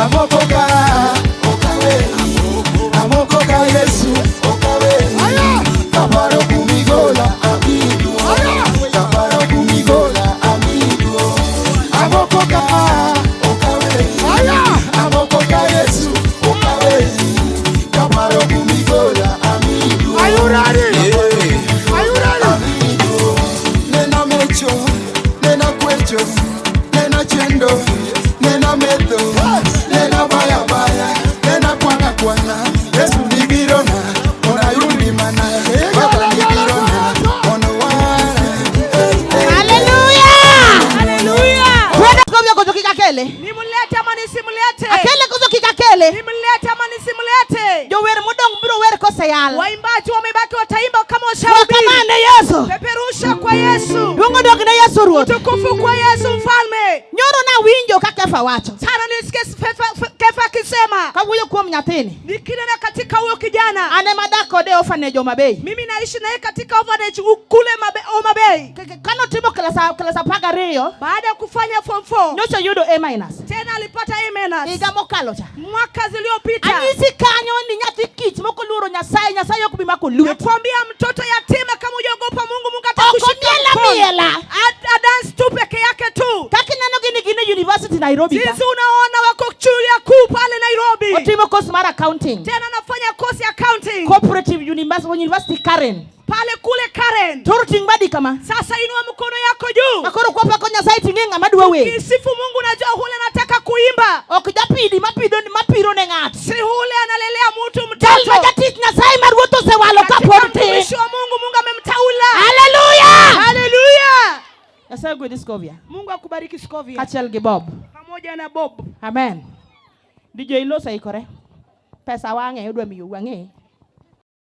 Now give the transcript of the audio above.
Amokoka okawe Amokoka Yesu okawe Kaparo kumigola amidu Kaparo kumigola amidu Amokoka okawe Amokoka Yesu okawe Kaparo kumigola amidu. Are you ready? Are you ready? Nena mecho, nena kwecho, nena chendo, nena metho, nena baya baya, nena kwanga kwanga. Yesu nibirona, ona yudi mana, Baba nibirona, ono wara. Haleluya! Haleluya. Twende Scovia koso kik akele. Nimlete ama nisimlete? Akele koso kik akele. Nimlete ama nisimlete? Jower modong' biro wer koseyal. Waimbaji wamebaki wataimba kama washahubiri. Erokamano ne Yesu. Peperusha kwa Yesu. Duong' odog ne Yesu Ruoth. Utukufu kwa Yesu mfalme. Nyoro nawinjo ka Kefa wacho. Tano nilisikia Kefa akisema Kawuoyo kuom nyathini. nikinena katika huyo kijana. An ema adak kode e orphanage Homa Bay. Mimi naishi naye katika orphanage kule Homa Bay. Kanotimo klas 12, Baada ya kufanya form 4 nyocha oyudo A minus. tena alipata A minus. Higa mokalo cha. Mwaka zilizopita. Anyisi kanyo ni nyathi kich mok oluoro Nyasaye, Nyasaye ok bi mako lweti. Nakwambia mtoto yatima kama hujaogopa Mungu, Mungu Ok atakushika omiel mkono. amiela. A dance tu peke yake tu. Kaka ineno gini gin e university Nairobi ka. Jinsi unaona wako chuo ya kuu pale Nairobi. Otimo course mar accounting. Tena anafanya course ya accounting Cooperative University Karen. Pale kule Karen. Toro ting' badi kama. Sasa inua mkono yako juu. Makoro kwapako Nyasaye ting'e ng'ama dwa wer. Kisifu Mungu, najua hule anataka kuimba. Ok japidi mapido mapiro ne ng'ato. Si hule analelea mtu Jal ma mtoto. jatich Nyasaye ma Ruoth osewalo Katika kapod tin. mtumishi wa Mungu, Mungu amemteula. Haleluya! Haleluya. Nyasaye ogwedhi, Scovia. Mungu akubariki, Scovia. Kaachiel gi Bob. Pamoja na Bob. Amen. DJ Losa ikore. Pesa wang'e odwa miyo wang'e.